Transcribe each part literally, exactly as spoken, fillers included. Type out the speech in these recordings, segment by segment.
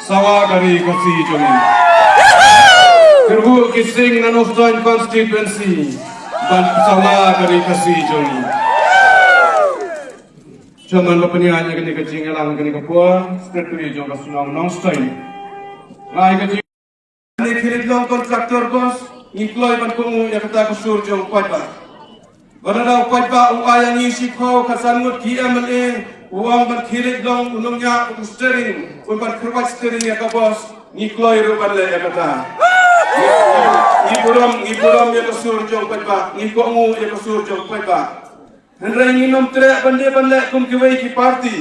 Sawa ka ri Khasi jong ngi. Kyrhuh ki sing na Nongstoiñ constituency ban sawa ka ri Khasi jong ngi. Chairman ba pynïaid ïa kane ka jingïalang kane ka por, secretary jong ka shnong Nongstoiñ. Ngai ka jing Ne khie leit long contractor boss, ngi kloi ban kohnguh ïa kata ka sur jong u paidbah. Ba lada u paidbah u ai ïa ngi shiphew khatsan ngut ki M L A, u ong ban khie leit long u nongñiah u steering, un ban kyrwat steering ïa ka boss, ngi kloi ruh ban leh ïa kata. Ngi, ngi burom, ngi burom ïa ka sur jong u paidbah, ngi kohnguh ïa ka sur jong u paidbah. Hynrei ngin ym treh ban dei ban leh kum kiwei ki parti.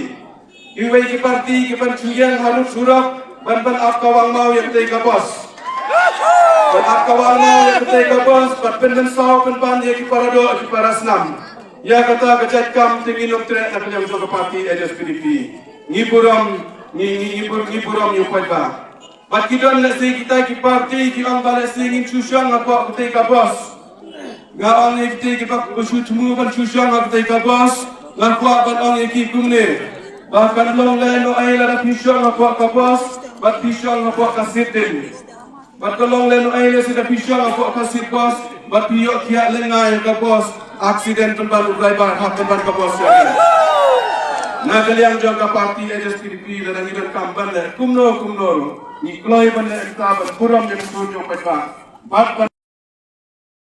Kiwei ki parti ki ban shu ïeng harud surok ban ban ap kawang maw ïa katei ka boss. Ban ap kawang maw ïa katei ka boss, ban pynmynsaw pynban ïa ki para doh ki para snam. Ïa kata ka jait kam te ngin ym treh na ka liang jong ka parti H S P D P. Ngi burom, ngi, ngi, ngi bur-, ngi burom ïa u paidbah. Bad ki don lehse kita ki parti ki ong ba lehse ngin shu shong hapoh katei ka boss. Nga ong ïa kitei kiba shu thmu ban shu shong ha katei ka boss, nga kwah ban ong ïa ki kumne. Ba kan long lehnohei lada phi shong hapoh ka boss bad phi shong hapoh ka seat din. Bad kan long lehnohei lehse da phi shong hapoh ka seat boss bad phi ïoh khiah lyngngai ïa ka boss, accident pynban u driver, hap pynban ka boss ïa ki. Na ka liang jong ka parti H S P D P lada ngi donkam ban leh kumno kumno ruh, ngi kloi ban leh, ynda ban burom ïa ka sur jong u paidbah. Bad ban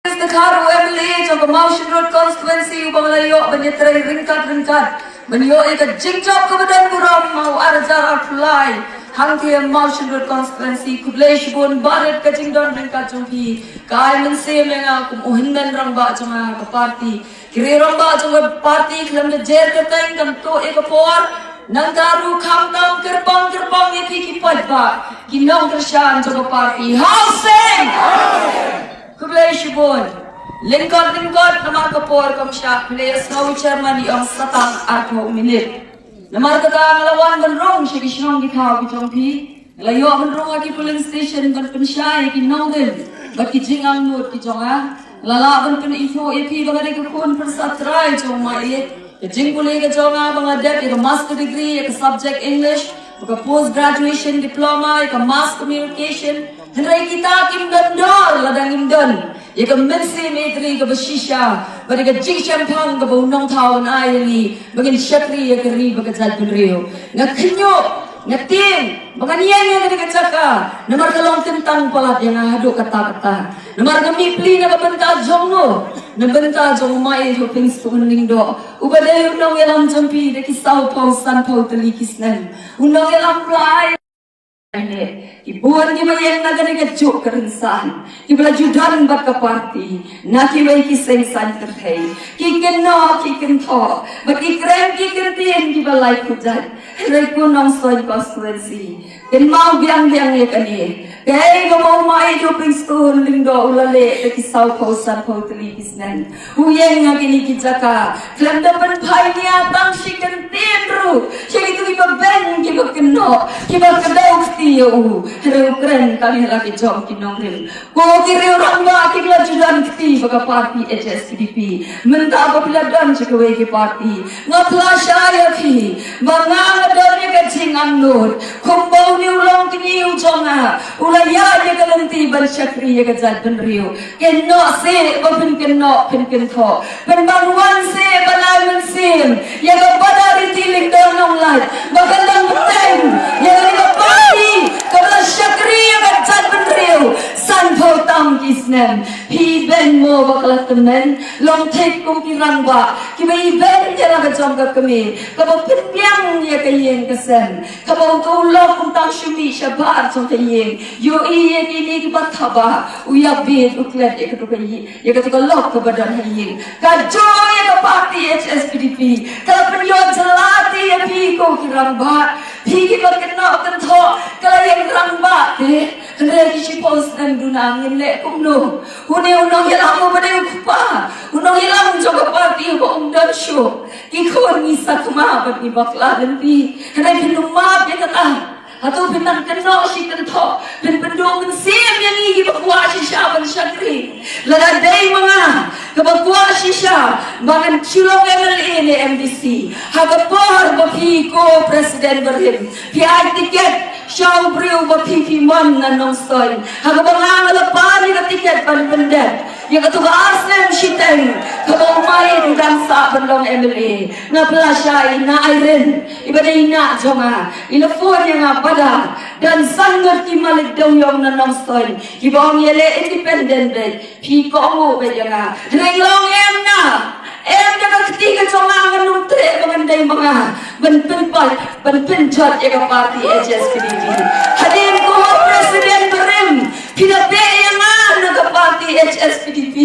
Mister Khar, u M L A jong ka Mawshynrut constituency, uba nga la ïoh ban ïatrei ryngkat ryngkat ban ïoh ïa ka jingjop kaba don burom ha u ar hajar arphew lai hangtei Mawshynrut constituency. Khublei shibun, barit ka jingdon ryngkat jong phi ka ai mynsiem ïa nga kum u hynmen rangbah jong nga ha ka parti. Ki riew rangbah jong ka parti khlem da jer kyrteng kan tuh ïa ka por. Nangta ruh khamtam kyrpang kyrpang ïa phi ki paidbah, ki nongkyrshan jong ka parti. Hau seng! Khublei shibun. Lyngkot lyngkot namar ka por kam shah, phi la ïa sngew u chairman i ong sa tang arphew minit. Namar kata nga la wan ban rung sha ki shnong ki thaw ki jong phi. Nga la ïoh ban rung ha ki polling station ban pynshai ïa ki nongrim bad ki jingangnud ki jong nga. Nga la lah ban pynithuh ïa phi ba nga dei ka khun pyrsad trai jong u Maieit. Ka jingpule ka jong nga ba nga dep ïa ka master degree ïa ka subject English, bad ka post graduation diploma ïa ka mass communication. Hynrei kita kim don dor lada ngim don ïa ka mynsiem ïatrei kaba shisha bad ïa ka jingshemphang kaba u Nongthaw un ai ïa ngi ba ngin shakri ïa ka ri bad ka jaitbynriew. Nga khynñiuh, nga tieng ba ngan ïeng ïa kane ka jaka namar ka long kyntang palat ïa nga haduh katta katta. Namar nga mih pli na ka bynta jong no? Na bynta jong u Maieit Hopingstone Lyngdoh, uba dei u nongïalam jong phi da ki sawphew sanphew tylli ki snem. U nongïalam Blai. Ki bun kiba ïeng na kane ka juk ka rynsan, kiba la ju don bad ka parti na kiwei ki seng saiñ pyrthei, ki kynnoh ki kynthoh bad ki kren ki kyntien kiba lai khujat. Hynrei ko Nongstoiñ constituency, kynmaw biang biang ïa kane. Kaei kaba u Maieit Hopingstone Lyngdoh u la leh da ki sawphew sanphew tylli ki snem? U ïeng ha kine ki jaka khlem da pynphai nia tang shi kyntien ruh sha kito kiba beiñ kiba kynnoh, kiba kdew kti ïa u. Hynrei u kren tang ïa la ki jong ki nongrim. Ko ki riew rangbah kiba la ju don kti bad ka parti H S P D P, mynta ba phi la don sha kawei ki parti, nga phla shai ïa phi ba nga nga don ïa ka jingangnud. Kumba une u longkñi u jong nga u la ïaid ïa ka lynti ban shakri ïa ka jaitbynriew. Kynnoh seh ba phin kynnoh phin kynthoh. Pynban wan seh ban ai mynsiem ïa ka Badariti Lyngdoh Nonglait ba kan dang bteng ïa kane ka parti kaba la shakri ïa ka jaitbynriew sanphew tam ki snem. Phi beiñ mo ba ka la tymmen? Long thik kum ki rangbah kiba ibeiñ ïa la ka jong ka kmie kaba pynbiang ïa ka ïing ka sem, kaba u, ka u lok um tang shu mih shabar jong ka ïing. Ïohi ïa kine kiba thaba, u ïa bit u klet ïa kato ka ïing, ïa kato ka lok kaba don ha ïing. Ka jong ïa ka parti H S P D P ka la pynïoh jylla te ïa phi ko ki rangbah. Phi kiba kynnoh kynthoh ka la ïeng rangbah te. Hynrei ki shiphew snem duna ngin leh kumno? Une u nongïalam uba dei u kpa, u nongïalam jong ka parti uba um don shuh. Ki khun ngi sakma bad ngi bakla lynti. Hynrei phin ym map ïa kata. Hato phin nang kynnoh shi kynthoh, phin pynduh mynsiem ïa ngi kiba kwah shisha ban shakri? Lada dei ma nga kaba kwah shisha ba ngan shu long M L A ne M D C. Ha ka por ba phi ko President barim, phi ai tiket sha u briew ba phi phi mon na Nongstoiñ. Ha kaba nga nga la pan ïa ka tiket ban pyndep ïa katu ka ar snem shiteng kaba u Maieit u dang sah ban long M L A. Nga pynlashai na Irene iba dei na jong nga, i la phone ïa nga, Bada, don san ngut ki malik dewïong na Nongstoiñ kiba ong ïaleh independent beit. Phi kohnguh beit ïa nga. Hynrei long em na em da ka kti ka jong nga, ngan ym treh ba ngan dei ma nga ban pynpait ban pynjot ïa ka party H S P D P. Hadien ko President barim, phi da beh ïa nga na ka party H S P D P.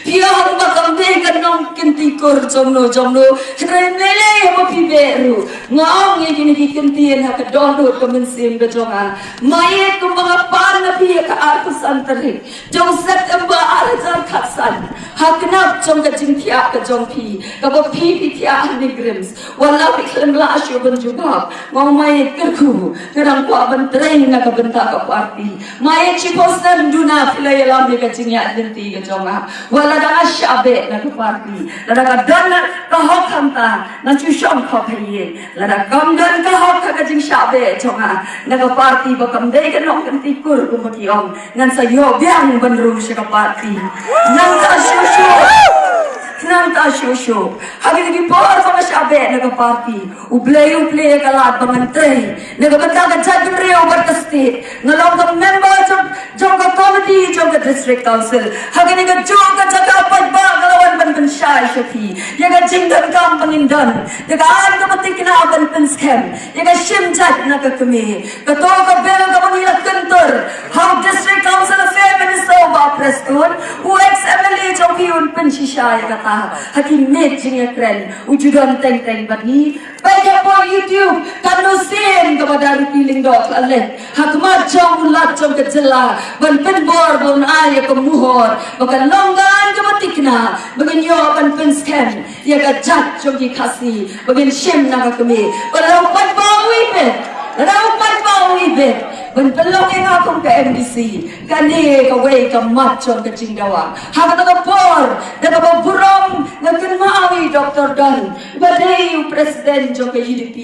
Phi ong ba kam dei ka nongkynti kur jongno jongno. Hynrei ym lei lei haba phi beh ruh. Nga ong ïa kine ki kyntien ha ka dohnud ka mynsiem ka jong nga. Maieit, kumba nga pan na phi ha ka arphew san tarik jong September ar hajar khatsan, ha khnap jong ka jingthiah ka jong phi, kaba phi phi thiah ha NEIGRIHMS, wat la phi khlem lah shuh ban jubab, nga ong Maieit, kyrkhu, nga dang kwah ban trei na ka bynta ka party. Maieit, shiphew snem duna phi la ïalam ïa ka jingïaid lynti ka jong nga. Wat lada nga shah beh na ka party, lada ka don ka hok hangta, ngan shu shong khop ha ïing. Lada kam don ka hok ha ka jingshah beh jong nga na ka party ba kam dei ka nongkynti kur kumba ki ong, ngan sa ïoh biang ban rung sha ka party. Nangta shuh shuh, nangta shuh shuh, ha kine ki por ba nga shah beh na ka party, U Blei u plie ïa ka lad ba ngan trei na ka bynta ka jaitbynriew bad ka state. Nga long ka member jong jong ka komiti jong ka District Council. Ha kane kajuh ka jaka paidbah nga la wan ban pynshai sha phi ïa ka jingdonkam ba ngin don, ïa ka aiñ kaba thikna ban pynskhem, ïa ka shim jait na ka kmie. Kato ka bill kaba ngi la kyntur ha u District Council Affairs Minister u Bah Prestone, u ex M L A jong phi un pynshisha ïa kata ha ki miet jingïakren. U ju don teng teng bad ngi. Peit hapoh YouTube, katno sien kaba da Ricky Lyngdoh ka leh ha khmat jong u Lat jong ka jylla ban pynbor ba un ai ïa ka mohor ba kan long ka aiñ kaba thikna ba ngin ïoh ban pynskhem ïa ka jait jong ki Khasi ba ngin shim na ka kmie. Ba la u paidbah u ibit, la u paidbah u ibit ban pynlong ïa nga kum ka M D C. Kane kawei ka mat jong ka jingdawa. Ha kata ka por da kaba burom nga kynmaw ïa i Doctor Don ba dei u President jong ka U D P.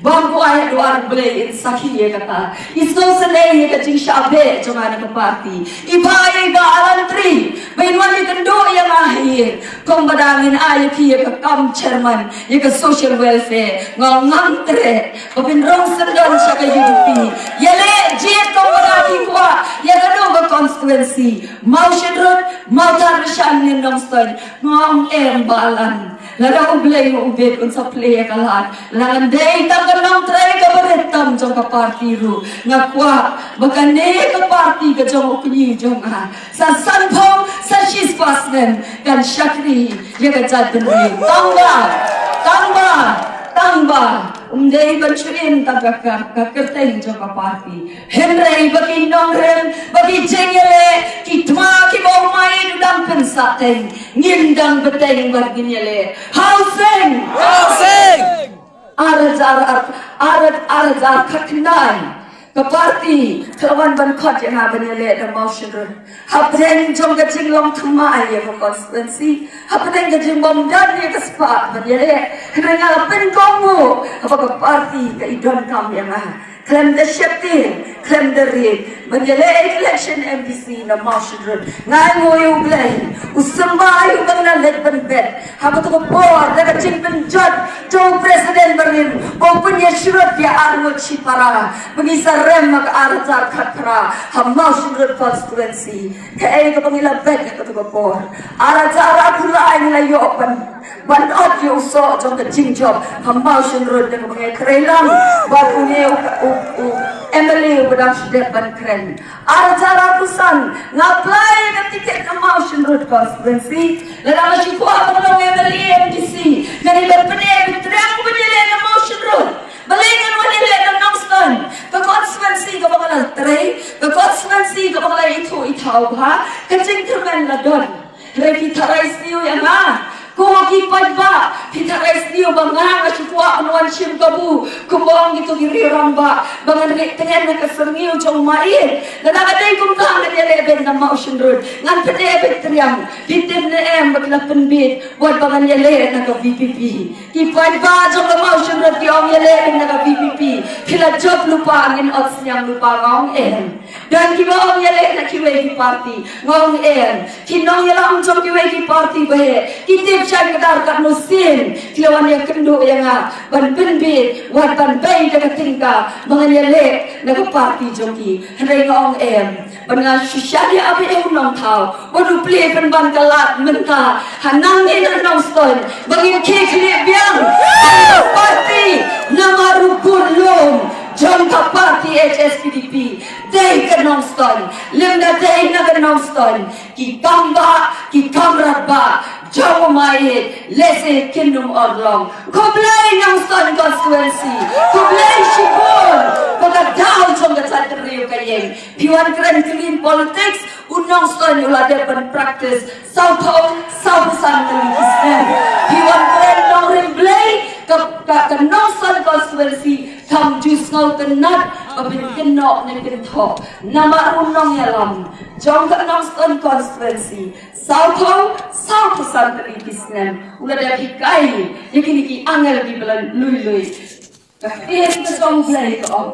Bam ko ai duar Blei in sakhi ïa kata. I sngewsynei ïa ka jingshah beh jong nga na ka party. I Bah, i Bah Alan Tri ba in wan ïakynduh ïa nga ha ïing. Kumba dang in ai ïa phi ïa ka kam chairman ïa ka social welfare. Nga ngam treh ba phin rung syndon sha ka U D P. Ïaleh jied kumba dang ki kwah ïa kano ka constituency. Mawshynrut, Mawthadraishan ne Nongstoiñ. Nga ong em Bah Alan. Lada U Blei u bit un sa plie ïa ka lad. Lada ngan dei tang ka nongtrei kaba rit tam jong ka party ruh, nga kwah ba kane ka party ka jong u kñi jong nga sa sanphew, sa shispah snem kan shakri ïa ka jaitbynriew. Tangba, tangba, tangba um dei ban shu im tang ka, ka, ka kyrteng jong ka party. Hynrei ba ki nongrim, ba ki jingïaleh, ki thma kiba u Maieit u dang pynsah teng, ngin dang bteng bad ngin ïaleh. Hawsing! Hawsing! Ar hajar ar, ar, ar hajar khatkhyndai ka party ka la wan ban khot ïa nga ban ïaleh na Mawshynrut. Hapdeng jong ka jinglong thymmai ïa ka constituency, hapdeng ka jingbym don ïa ka spah ban ïaleh, hynrei nga la pynkohnguh haba ka party ka i donkam ïa nga. Khlem da sheptieng, khlem da riej, ban ïaleh election M D C na Mawshynrut. Nga ainguh ïa U Blei, u symbai uba nga la leit ban bet ha kato ka por da ka jingpynjot jong u President barim ba u pynïasyrut ïa arngut shipara ba ngi sa rem ha ka ar hajar khatphra ha Mawshynrut constituency. Kaei kaba ngi la bet ha kato ka por? Ar hajar arphew lai ngi la ïoh ban ban ot ïa u soh jong ka jingjop ha Mawshynrut da kaba ngi kren lang bad une u, u, u M L A uba dang shu dep ban kren. Ar hajar arphew san nga apply ïa ka tiket na Mawshynrut constituency. Lada nga shu kwah ban long M L A M D C, nga dei ban pyneh ban triang ban ïaleh na Mawshynrut. Balei ngan wan ïaleh na Nongstoiñ, ka constituency kaba nga la trei, ka constituency kaba nga la ithuh ithaw bha? Ka jingkyrmen la don. Hynrei phi tharai sniew ïa nga. Ko ki paidbah, phi tharai sniew ba nga nga shu kwah ban wan shim kabu kumba ong kito ki riew rangbah ba ngan rieh tngen ha ka syrngiew jong u Maieit. Lada ka dei kumta ngan ïaleh beit na Mawshynrut, ngan pyneh beit triang. Phi tip ne em ba ki la pynbit wat ba ngan ïaleh na ka VPP? Ki paidbah jong ka Mawshynrut ki ong ïaleh beit na ka VPP. Phi la jop lypa, ngin ot sniang lypa, nga ong em. Don kiba ong ïaleh na kiwei ki party, nga ong em. Ki nongïalam jong kiwei ki party ba heh ki tip shai kdar katno sien ki la wan ïakynduh ïa nga ban pynbit wat ban bei da ka tyngka ba ngan ïaleh na ka party jong ki. Hynrei nga ong em, ban nga shisha ïa ba ïa u nongthaw, wat u plie pynban ka lad mynta ha nangne na Nongstoiñ ba ngin khie khlieh biang ha ka party namar u bun lum jong ka party HSPDP dei ka Nongstoiñ. Lymda dei na ka Nongstoiñ, ki kam bah, ki kam radbah jong u Maieit lehse kin ym urlong. Khublei Nongstoiñ constituency, khublei shibun ba ka daw jong ka jaitbynriew ka ïeng. Phi wan kren clean politics, u Nongstoiñ u la dep ban practice sawphew, sawphew san tylli ki snem. Phi wan kren nongrim Blei, ka, ka, ka Nongstoiñ constituency kam ju sngewtynnat ba phin kynnoh ne kynthoh. Namar u nongïalam jong ka Nongstoiñ constituency sawphew, sawphew san tylli ki snem u la dep hikai ïa kine ki angel kiba la lui lui. Ka ktien ka jong U Blei ka ong,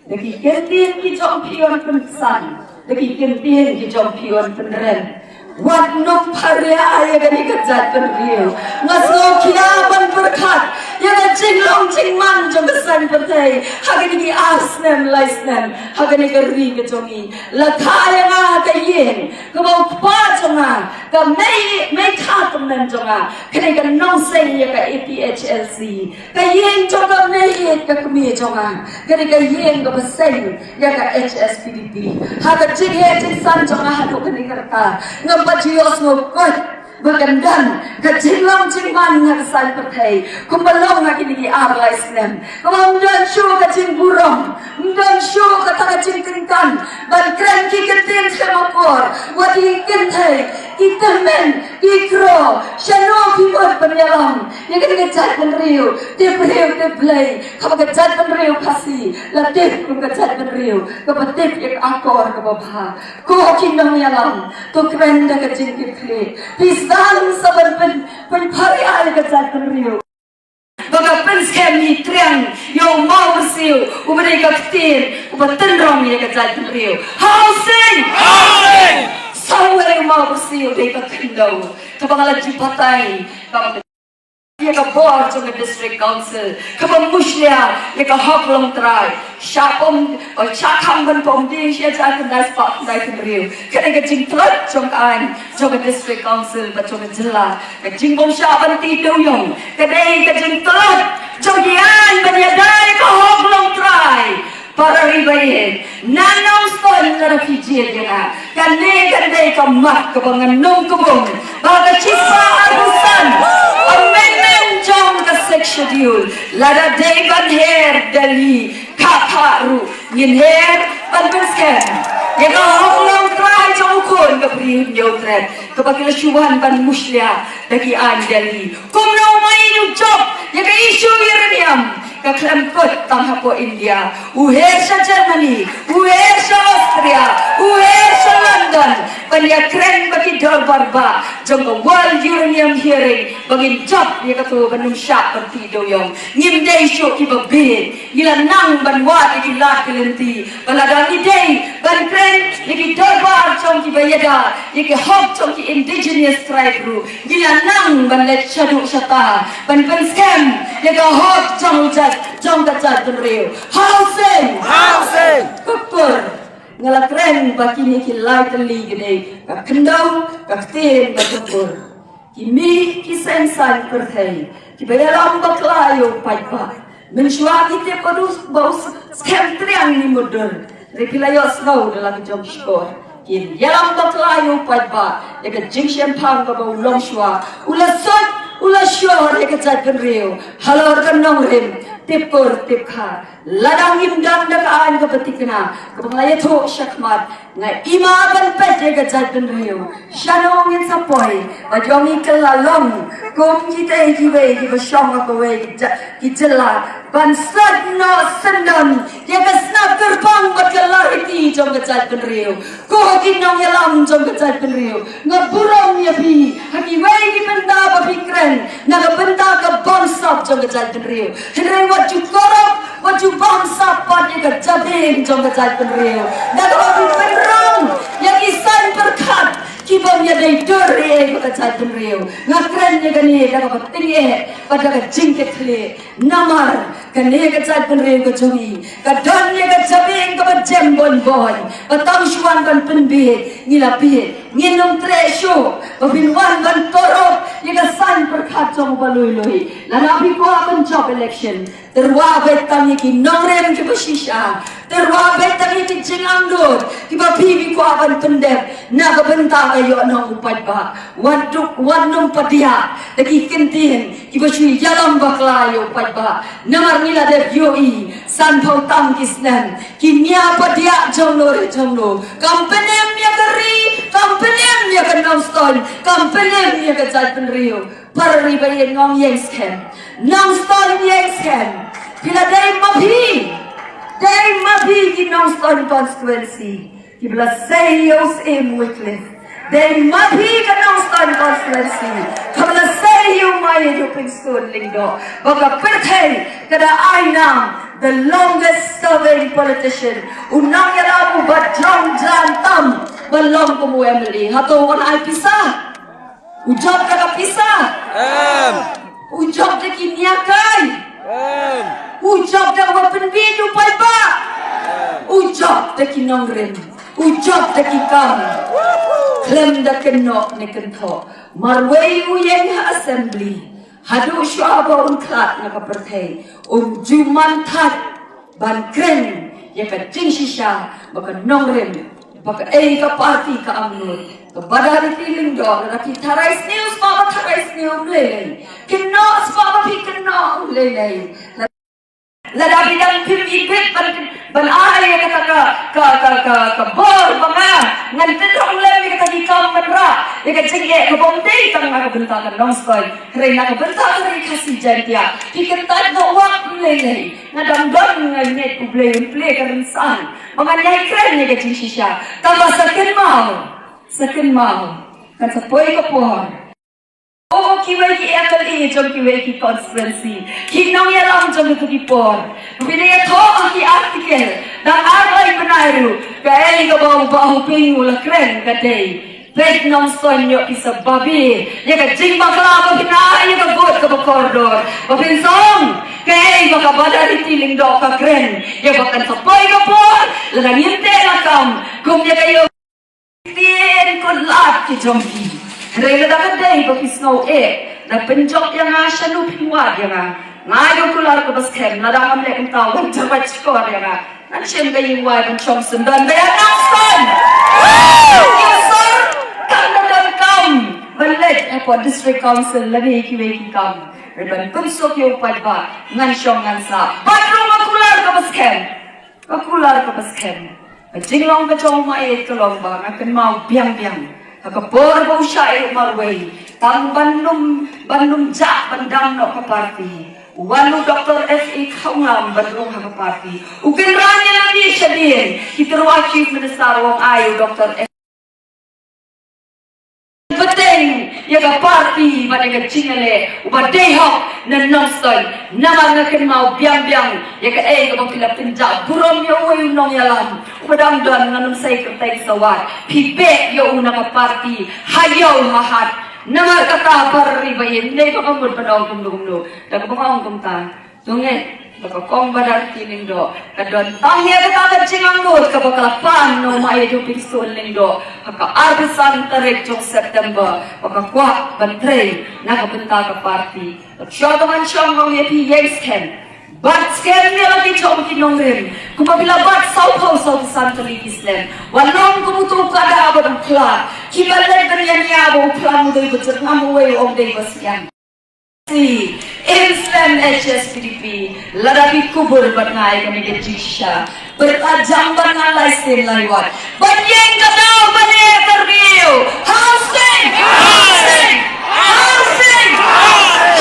da ki kyntien ki jong phi yn pynksan, da ki kyntien ki jong phi yn pynrem. Wat nang pharia ïa kane ka jaitbynriew. Nga sngewkhia ban pyrkhat ïa ka jinglong jingman jong ka saiñ pyrthei ha kine ki ar snem lai snem ha kane ka ri ka jong ngi. La kha ïa nga ha ka ïing kaba u kpa jong nga, ka mei, mei kha tymmen jong nga, kane ka nongseng ïa ka APHLC. Ka ïing jong ka mei ïeit ka kmie jong nga, kane ka ïing kaba seng ïa ka HSPDP. Ha ka jingheh jingsan jong nga haduh kane ka rta, ngam pat ju ïohsngew koit ba kan don ka jinglong jingman ha ka saiñ pyrthei kumba long ha kine ki ar lai snem. Kaba ym don shuh ka jingburom, ym don shuh kata ka jingkynkan ban kren ki kyntien khlem akor wat ki kynthei, ki tymmen, ki kro. Shano phi mut ban ïalam ïa kane ka jaitbynriew tip briew tip Blei, kaba ka jaitbynriew Khasi la tip kum ka jaitbynriew kaba tip ïa ka akor kaba bha? Ko ki nongïalam, to kren da ka jingkitkhlieh. Phi sdang sa ban pyn, pynpharia ïa ka jaitbynriew ba ka pynskhem hi triang ïa u Mawbyrsiew uba dei ka ktien uba tynrong ïa ka jaitbynriew. Housing! Housing! Sawei u Mawbyrsiew dei ka khyndew kaba nga la ju batai, kaba ïa ka bor jong ka District Council kaba mushlia ïa ka hok longtrai. Shah pom, oh, shah kham ban pom ding shi hajar khyndai spah khyndai phew hynriew. Ka dei ka jingtlot jong ka aiñ jong ka District Council bad jong ka jylla. Ka jingbym shah ban tih dewiong ka dei ka jingtlot jong ki aiñ ban ïada ïa ka hok longtrai. Para ri ba ïeit, na Nongstoiñ lada phi jied ïa nga, kane kan dei ka mat kaba ngan nongkbong ba ka shispah arphew san amendment jong ka Sixth Schedule, lada dei ban her Delhi, khah khah ruh ngin her ban pynskhem ïa ka hok longtrai jong u khun ka Bri Hynñiewtrep kaba ki la shu wan ban mushlia da ki aiñ Delhi. Kumno ma i u jop ïa ka issue uranium? Ka khlem kut tang hapoh India, u her sha Germany, u her sha Austria, u her sha London ban ïakren bad ki dorbar bah jong ka World Uranium Hearing ba ngin jop ïa kato ban ym shah ban tih dewiong. Ngim dei shuh kiba bieit. Ngi la nang ban wad ïa ki lad ki lynti ba lada ngi dei ban kren ïa ki dorbar jong kiba ïada ïa ki hok jong ki indigenous tribe ruh, ngi la nang ban leit shaduh shata ban pynskhem ïa ka hok jong u jait, jong ka jaitbynriew. Housing! Housing! Ka kur. Nga la kren ba kine ki lai tylli ki dei ka khyndew, ka ktien bad ka kur. Ki mih ki seng saiñ pyrthei kiba ïalam bakla ïa u paidbah. Mynshuwa ki tip ba u, ba u skhem triang ni mutdur. Hynrei phi la ïohsngew da la ki jong shkor, kin ïalam bakla ïa u paidbah. Ïa ka jingshemphang kaba u longshuwa, u la sot, u la shor ïa ka jaitbynriew halor ka nongrim. tip kur tip kha. Lada ngim don da ka aiñ kaba thikna kaba nga la ïathuh shakhmat, nga ima ban peit ïa ka jaitbynriew. Shano ngin sa poi? Ba jong ngi ka la long kum kitei kiwei kiba shong ha kawei ki ja-, ki jylla ban sait noh syndon ïa ka snap kyrpang bad ka lariti jong ka jaitbynriew. Ko ki nongïalam jong ka jaitbynriew, nga burom ïa phi ha kiwei ki bynta ba phi kren na ka bynta ka bamsap jong ka jaitbynriew. Hynrei wat ju korop, wat ju bamsap pat ïa ka jabieng jong ka jaitbynriew. Na kaba phi pynrung ïa ki saiñ pyrkhat ki bym ïadei dur ïa ka jaitbynriew. Nga kren ïa kane da kaba tyngeh bad da ka jingkitkhlieh. Namar kane ka jaitbynriew ka jong ngi ka don ïa ka jabieng kaba jem bun bun. Ba tang shu wan ban pynbieit ngi la bieit. Ngin ym treh shuh ba phin wan ban korop ïa ka saiñ pyrkhat jong u ba lui lui. Lada phi kwah ban jop election, tyrwa beit tang ïa ki nongrim kiba shisha. Tyrwa beit tang ïa ki jingangnud kiba phi, phi kwah ban pyndep na ka bynta ka ïoh nong u paidbah. Wat duk, wat nym padiah da ki kyntien kiba shu ïalam bakla ïa u paidbah. Namar ngi la dep ïohi sanphew tam ki snem ki nia padiah jongno re jongno. Kam pynim ïa ka ri, kam pynim ïa ka Nongstoiñ, kam pynim ïa ka jaitbynriew. Para ri ba ïeit, ngong ïeng skhem. Nongstoiñ ïeng skhem. Ki la dei ma phi, dei ma phi ki Nongstoiñ constituency. Ki ba la sei ïa u Syiem Wycliffe. Dei ma phi ka Nongstoiñ constituency ka ba la sei ïa u Maieit Hopingstone Lyngdoh. Ba ka pyrthei ka da ai nam the longest serving politician. U nongïalam uba jrong jlan tam ba long kum u M L A. Hato u wan ai pisa? U jop da ka pisa? Em. U jop da ki nia kai? Em. U jop da kaba pynbieit u paidbah? Em. U jop da ki nongrim. U jop da ki kam. Khlem da kynnoh ne kynthoh. Marwei u ïeng ha assembly. Haduh shuwa ba un khlad na ka pyrthei, um ju man thait ban kren ïa ka jingshisha ba ka nongrim, ba kaei ka party ka angnud. Ka Badariti Lyngdoh, lada phi tharai sniew spa ba tharai sniew, um lei lei. Kynnoh spa ba phi kynnoh, um lei lei. Lada phi dang phim ibit ban, ban ai ïa kata ka, ka, ka, ka, ka bor ba nga ngan pynrung lem ïa kata ki kam ban rah ïa ka jingeh ka bym dei tang na ka bynta ka Nongstoiñ, hynrei na ka bynta ka Ri Khasi Jaiñtia. Phi kyntait noh wat, um lei lei. Nga dang don, nga ngeit U Blei un plie ka rynsan ba ngan ïai kren ïa ka jingshisha. Tangba sa kynmaw, sa kynmaw, kan sa poi ka por. O kiwei ki M L A jong kiwei ki constituency, ki nongïalam jong kito ki por, phi da ïathoh ha ki article, dang ar lai bnai ruh, kaei kaba u Bah Hoping u la kren ka dei, peit Nongstoiñ ïoh pisa babe ïa ka jingbakla ba phin ai ïa ka vote kaba kordor. Ba phin song kaei ba ka Badariti Lyngdoh ka kren, ïa ba kan sa poi ka por lada ngim teh lakam kum ïa ka ïoh. Ktien ko lad ki jong ki. Hynrei lada ka dei ba ki sngew eh, da pynjop ïa nga shano phin wad ïa nga. Nga ai ka kular kaba skhem, lada ngam leh kumta wan jawai shkor ïa nga. Ngan shim ka ïing wai ban shong syndon ba ïa Nongstoiñ. Ïa sor kam da donkam ban leit hapoh District Council lane kiwei ki kam. Hynrei ban pynsuk ïa u paidbah ngan shong ngan sah. Bad ruh ka kular kaba skhem. Ka kular kaba skhem. Ka jinglong ka jong u Maieit ka long ba nga kynmaw biang biang ha ka por ba u shah ïa u marwei, tang ban ym, ban ym jah ban dam noh ka party, u wan u Doctor F A Khonglam ban rung ha ka party. U kynran ïa lade shadien, ki tyrwa Chief Minister u ong ai u Doctor F A bteng ïa ka party bad ïa ka jingïaleh uba dei hok na Nongstoiñ. Namar nga kynmaw biang biang ïa kaei kaba phi la pynjah burom ïa uwei u nongïalam uba dang don, ngan ym sei kyrteng sa wat. Phi beh ïa u na ka party ha ïew ha hat. Namar kata para ri ba ïeit, ym dei ba nga mut ban ong kumno kumno. Da kaba nga ong kumta, to ngeit ba ka Kong Badariti Lyngdoh ka don tang ïa kata ka jingangnud kaba ka la pan na u Maieit Hopingstone Lyngdoh ha ka arphew san tarik jong September, ba ka kwah ban trei na ka bynta ka party. Bad shuwa ban shong, nga ong ïa phi, ïeng skhem. Bat skhem ïa la ki jong ki nongrim. Kumba phi la bat sawphew sawphew san tylli ki snem, wat long kum uto u kada bad u khlad. Kiba leit ban ïania bad u phlang u dei ba jyrngam, uwei u ong dei ba siang. Si, Im slem H S P D P, lada phi kubur bad nga ïa kane ka jingshisha. Pyrta jam bad nga lai sien lai wat. Ban ïeng ka daw ban ïa interview. Housing! Housing! Housing!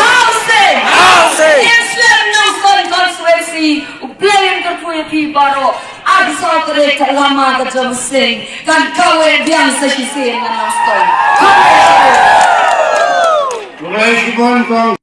Housing! Housing! Im slem Nongstoiñ constituency. U Blei un kyrkhu ïa phi baroh. Arphew saw tarik ka lama ka jong sing. Kan kawei biang sa shisien na Nongstoiñ. Khublei shibun. Khublei shibun kong.